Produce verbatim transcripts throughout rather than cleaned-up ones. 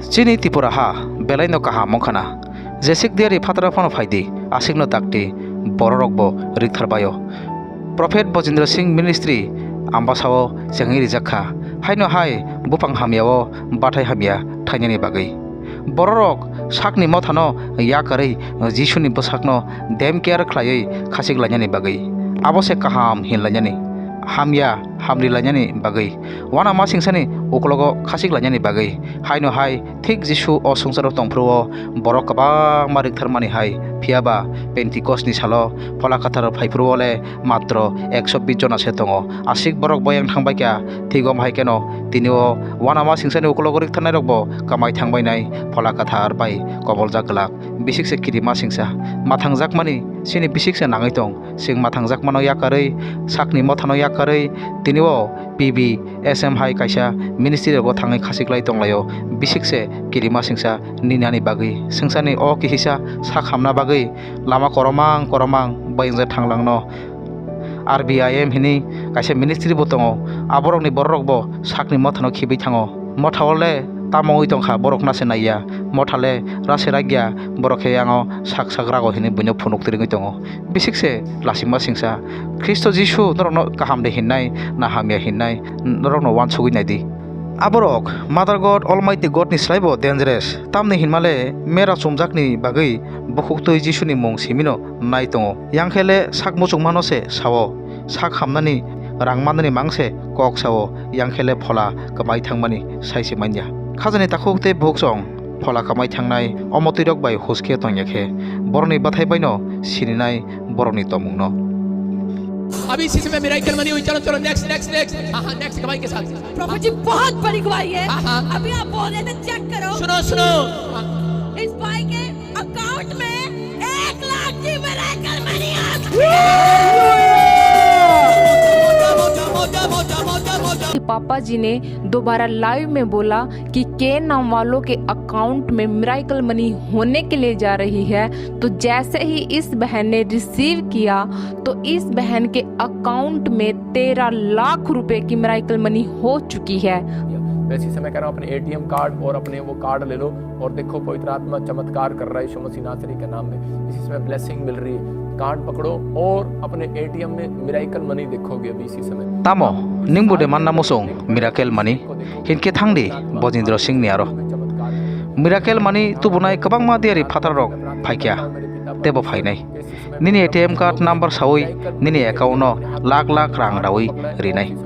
Chini Tripura ha belaino kaham wngkhana. Jesik diari phataro phano phaidi, asikno dakti bororokbo rikthar baio. Prophet Bojendra Singh Ministry Ambasao chengwi rijak kha, haino hai buphang hamyao bathai hamya thainani bagwi. Bororok sakni mothano yakarwi Jisuni bwsakno dem care khlaiwi khachik lainani bagwi, abo se kaham hin lainani, hamya hamri lainani bagwi, uanamasingchani uklogo khachik lainani bagwi, haino hai thik Jisu o swngcharo tongphuru-o borok kwbangma riktharmani hai, phiya ba Pentikosni salo Phola Kwthar phaiphuru-o le matro ekso bis jona se tongo. Aswk borok boyang thang bai kha, thik omo hai kheno tini o uanamasingchani uklogo riktharnairokbo kwmai thang bai nai, Phola Kwthar bai koboljak glak. Bisik se kirima singcha, mathangjakmani chini bisik se nangwi tong. Chwng mathangjakmano yakarwi, sakni mothano yakarwi, tini o P B S M hai kaisa ministry rogo thangwi khachik lai tonglaio, bisik se kirima singcha ninani bagwi. Singchani o kihisa sak hamna bagwi lama koromang koromang bai wngja thanglangno. R B I M hini kaisa ministry bo tongo, aborokni bororokbo sakni mothano khibwi thango. Motha o le tamo wngwi tongkha, borok nase naiya. Motha le rase rakya, borok khe yango sak sak rago hinwi buino phunuk twrwngwi tongo. Bisik se lasima singsa, Khristo Jisu norokno kaham de hinnai na hamya hinnai, norokno uansugwi naidi. Aborok Mother God, Almighty God ni slaibo dangerous. Tamni hinmale mera chumjakni bagwi bukhuktwi Jisuni mung simino nai tongo. Yang khe le sak muchungmano se sao, sak hamnani rang mannani mang se kok sao, yang khe le phola kwmai thangmani sai se manya. Khajani takhuk tei bukhuk song phola kwmai thangnai omo twirok bai huske tongya khe, borokni bwthai baino sininai borokni tongmungno. अभी इसी समय मेरा एक जर्मनी हुई। चलो, चलो, next, next, next. हाँ, हाँ, नेक्स्ट, कमाई के साथ। प्रभु जी, बहुत बड़ी गुआही है। हाँ, हाँ। अभी आप बोल रहे थे, चेक करो। सुनो, सुनो। हाँ। इस भाई के अकाउंट में एक लाख की मेरा एक जर्मनी आ गई। पापा जी ने दोबारा लाइव में बोला कि के नाम वालों के अकाउंट में मिराकल मनी होने के लिए जा रही है, तो जैसे ही इस बहन ने रिसीव किया, तो इस बहन के अकाउंट में तेरह लाख रुपए की मिराकल मनी हो चुकी है। वैसे ही मैं कह रहा हूँ, अपने एटीएम कार्ड और अपने वो कार्ड ले लो और देखो, पवित्र आत्मा चमत्कार कर रहा है यीशु मसीह नासरी के नाम में। इसी समय ब्लेसिंग मिल रही है। कार्ड पकड़ो और अपने एटीएम में मिराकल मनी देखोगे अभी इसी समय। Tamo, ningbo de manna musung miracle mani? Hinkhe thangdi Bojendra Singh ni aro. Miracle mani tubunai kwbangma diari phatarrok phaikha, tebo phainai. Nini A T M card number sawi nini account no lakh lakh rang rawi rinai.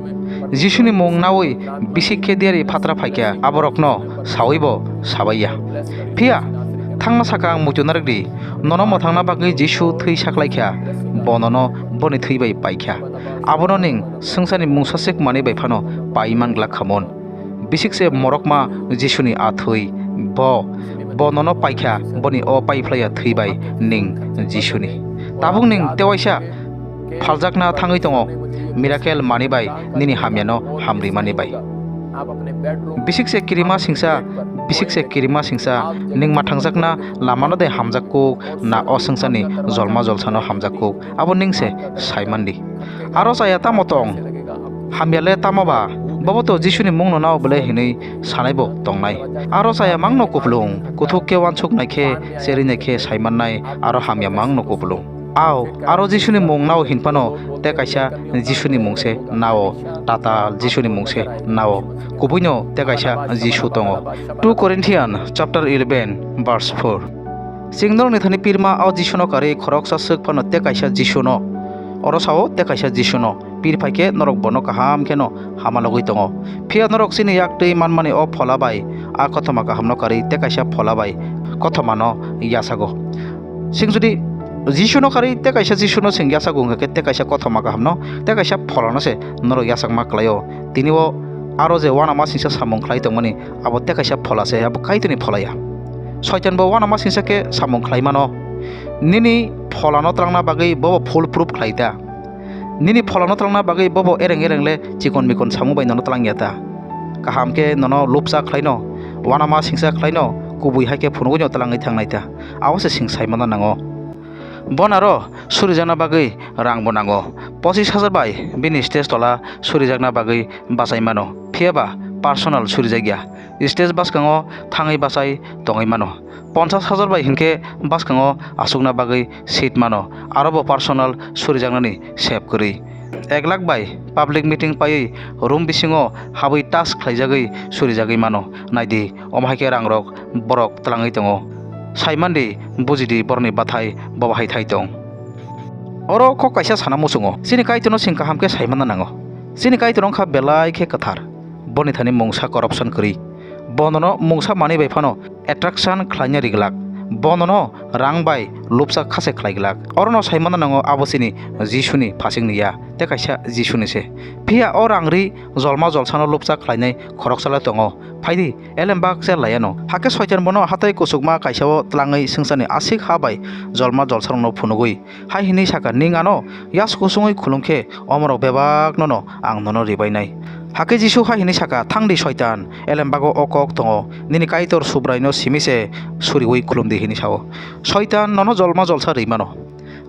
Jisuni mung nawi bisik khe diari phatra phaikha, aborokno sawi bo sabaiya. Phiya thangna sakang muitu narwkdi, nono mwthangna bagwi Jisu thwi saklaikha, bo nono boni thwi bai paikha. Abono ning swngcharni mungsa se kwmani bai phano pai man glak kha mon. Bisik se morokma Jisuni a thwi, bo, bo nono paikha, boni o paiphlaiya thwi bai ning Jisuni. Tabuk ning tewaisa phaljakna thangwi tongo, miracle mani bai nini hamyano hamri mani bai. Bisik se kirima singsa, bisik se kirima singsa, ning mathangjakna lamano de hamjak kuk, na o swngcharni jolma jolsano hamjak kuk, abo ning se sai mandi. Aro chaya tamo tong? Hamya le tamo ba? Bobo to Jisuni mungno nao bole hinwi sanaibo tongnai. Aro chaya mangno kupulung, kuthuk khe uansuk nai khe, cherwi nai khe sai mannai, aro hamya mangno kupulung. Ao, aro Jisuni mung nao hinphano te kaisa Jisuni mung se nao, tatal Jisuni mung se nao, kubuino te kaisa Jisu tongo. Two Corinthians chapter eleven verse four. Chwng norokni thani pirma o Jisuno karwi khoroksa swk phano te kaisa Jisuno. Oro sao te kaisa Jisuno. Pir phai khe norok bono kaham kheno hama logwi tongo. Phiya norok chini yak twi manmani o phola bai a kothoma kahamno karwi te kaisa phola bai kothomano yachago. Chwng jodi Jisuno karwi te kaisa Jisuno chwng yachago wngkha khe te kaisa kothoma kahamno, te kaisa pholano se norok yachakma kwlaio. Tini o aro je uanama singsa samung khlai tongmani, abo te kaisa phola se, abo Kaitorni phola ya. Soitan bo uanama singsa khe samung khlai mano. Nini pholano twlangna bagwi bobo full proof khlai ta. Nini pholano twlangna bagwi bobo ereng ereng le chikon mikon samung bai nono twlang ya ta. Kaham khe nono lupsa khlaino, uanama singsa khlaino, kubui hai khe phunugwino twlangwi thangnai ta. Abo se chwng sai manna nango. Bonaro surijakna bagwi rang bo nango. Pochis hajar bai bini stage tola surijakna bagwi bachai mano. Phiya ba personal surijakya. Stage bwskango thangwi bachai tongwi mano. Ponchas hajar bai hinkhe bwskango achukna bagwi seat mano, aro bo personal surijaknani sep kwrwi. Ek lakh bai public meeting paiwi room bisingo habwi task khlaijagwi surijagwi mano. Naidi, omo hai khe rangrok borok twlangwi tongo. Saimandi, bujidi borokni bathai bo bahai thai tong. Oro kok kaisa sana muchungo, chini Kaitorno chwng kaham khe saimanna nango. Chini Kaitor wngkha belai khe kwthar. Boni thani mungsa corruption kwrwi. Bonono mungsa manwi bai phano attraction khlaina ri glak. Bonono rang bai lupsa kha se khlai glak. Orono saimanna nango abo chini Jisuni phasingni ya, tei kaisa Jisuni se. Phiya o rang ri jolma jolsano lupsa khlainai khoroksa le tongo. Phaidi, elem bak se laiano. Hakhe Soitan bono hatai kuchukma kaisao tlangwi swngcharni aswk ha bai jolma jolsarokno phunugwi hai hwnwi saka, "Nwng ano yas kusungwi khulum khe omorok bebaknono ang nono ribainai." Hakhe Jisu hai hwnwi saka, "Thang di Soitan, elem bago o kok tongo, nini Kaitor Subraino simi se suriui khulum di," hwnwi sao. Soitan nono jolma jolsa ri mano.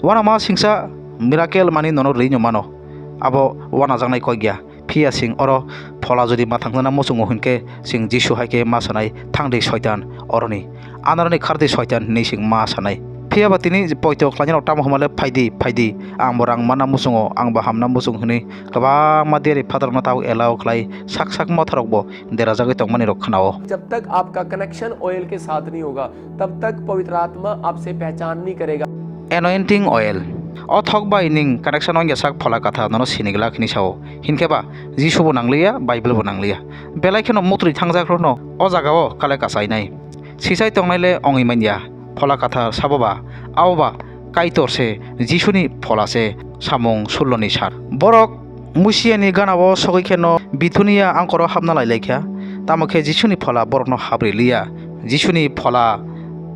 Uanama singsa miracle mani nono ri no mano. Abo uanajaknai kok ya. Phiya chwng oro phola jodi ma thangjakna muchungo hwnkhe, chwng Jisu hai khe ma sanai, "Thang di Soitan, oroni anaroni khar di Soitan," hwnwi chwng ma sanai. Phiya ba tini poito khlainai rok tamo hwnmale, "Phai di, phai di, ang bo rang manna muchungo, ang bo hamna muchung," hwnwi kwbangma diari phatarokno tabuk allow khlai, sak sak motharok bo derajagwi tongmani rok khwnao. जब तक आपका connection oil के साथ नहीं होगा, तब तक पवित्र आत्मा आपसे पहचान नहीं करेगा। Anointing oil. O thok bai nwng connection wngya sak phola kwthar nono sini glak hwnwi sao. Hinkhe ba Jisu bo nangliya, Bible bo nangliya. Belai kheno mutrwi thangjak rokno o jagao kale kachainai. Sichai tongnai le wngwi manya. Phola kwthar sabo ba, abo ba Kaitor se, Jisuni phola se, samung suloni sar. Borok Musiani ganao sogwi kheno Bithunia angkoro hapna lai lai kha. Tamo khe Jisuni phola borokno hapri liya. Jisuni phola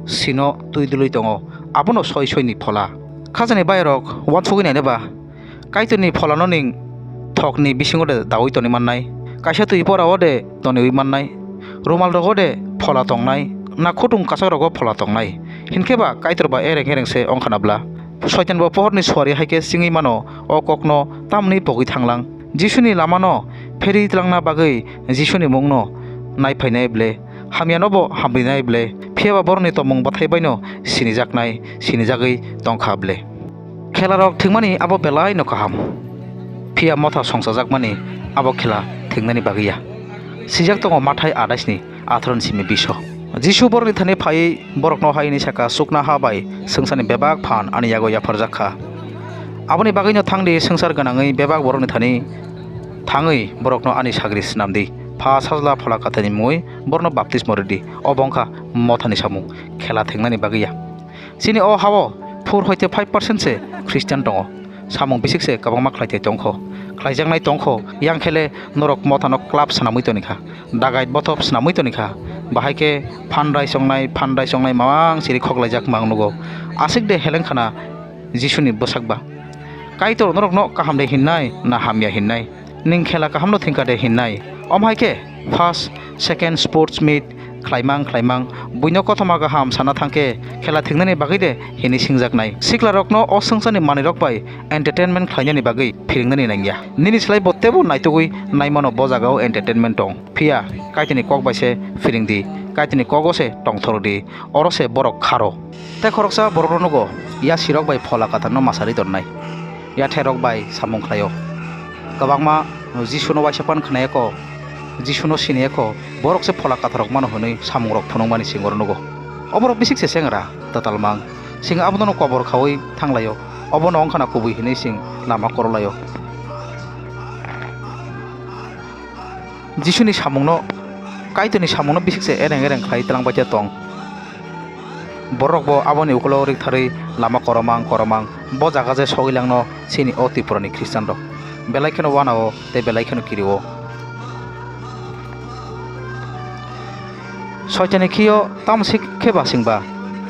sino twi dului tongo. Abono soi soini phola. Khajani bayarok uansugwi nainai ba, Kaitorni pholano ning thokni bisingo de daui toni mannai, kaisa twi porao de toniui mannai, rumal rogo de phola tongnai, na khutung kwchak rogo phola tongnai. Hinkhe ba Kaitor ba ereng ereng se wngkhana bla. Soitan bo pohorni suari hai khe chingwi mano, o kokno tamni pogwi thanglang. Jisuni lamano pherwi tlangna bagwi Jisuni mungno naiphainai ble, hamyano bo hamrinai ble, phiya ba borokni tongmung bathai baino sinijaknai, sinijagwi tongkha ble. Khelarok thwngmani abo belai no kaham. Phiya motha songchajakmani abo khela thwngmani bagwi ya. Sijak tongo Mathai adais ni atharo ni simi biso. Jisu borokni thani phaiwi borokno hai hwnwi saka, "Chuknoha bai swngcharni bebak phan ani yago yapharjak kha. Aboni bagwino thang di, swngchar gwnangwi bebak borokni thani thangwi borokno ani sagri snam di. Pha, Sajla, Phola Kwtharni mungwi borokno baptismo rw di." Obo wng kha mothani samung, khela thwngmani bagwi ya. Chini o ha-o four hoite five percent se Christian tongo. Samung bisik se kwbangma khlai tongkho, khlaijaknai tongkho, yang khe le norok mothano club swnamwi toni kha, dagait bothop swnamwi toni kha, bahai khe phandai songnai, phandai songnai mamang siri khoklaijak mang nugo. Aswk de heleng khana Jisuni bwsak ba. Kaitor norokno kaham de hinnai na hamya hinnai? Nwng khela kahamno thwngkha de hinnai? Omo hai khe first, second sports meet khlaimang khlaimang buino kothoma kaham sana thangkhe khela thwngnaini bagwi de hinwi swngjaknai. Siklarokno o swngcharni manwirok bai entertainment khlainani bagwi phiringnani nangya. Nini slai bo teibo naitugwi naimano bo jagao entertainment tong. Phiya Kaitorni kok bai se phiring di, Kaitorni kogo se tongthor di, oro se borok kharo. Tei khoroksa borokno nugo, yasirok bai Phola Kwtharno masari tonnai, yatherok bai samung khlaio. Kwbangma Jisuno uaisa pan khnaiyakho, Jisuno siniyakho, borok se Phola Kwtharrok mano hwnwi samungrok phunukmani chwng oro nugo. Oborok bisik se chengra, tatalmang. Chwng abono kobor khaui thanglaio, obono wngkhana kubui hwnwi chwng lama korolaio. Jisuni samungno, Kaitorni samungno bisik se ereng ereng khlai twlangbaikhe tong. Borokbo aboni ukulogo riktharwi lama koromang koromang bo jaga je sogwi langno chini o Tripurani Khristianrok. Belai kheno uanao tei belai kheno kirio. Soitani khio tamsik khe basingba,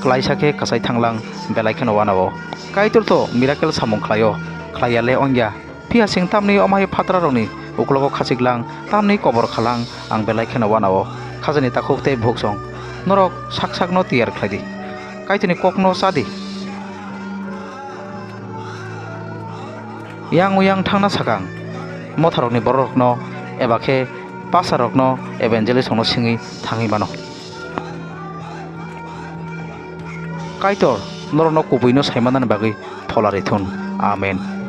klaisa khe kwchai thanglang belai kheno uanao. Kaitor to miracle samung khlaio, khlaiya le wngya. Phiya chwng tamni omai phatrarokni uklogo khachiklang, tamni kobor khalang, ang belai kheno uanao. Khajani takhuk tei bhuksong, norok sak sakno tiyar khlai di. Kaitorni kokno cha di. Yang uyang thangna sakang, motharokni bororokno eba khe pastor rokno, evangelist rokno singwi thangwi mano. Kaitor norokno kubuino saimanani bagwi phola rithun. Amen.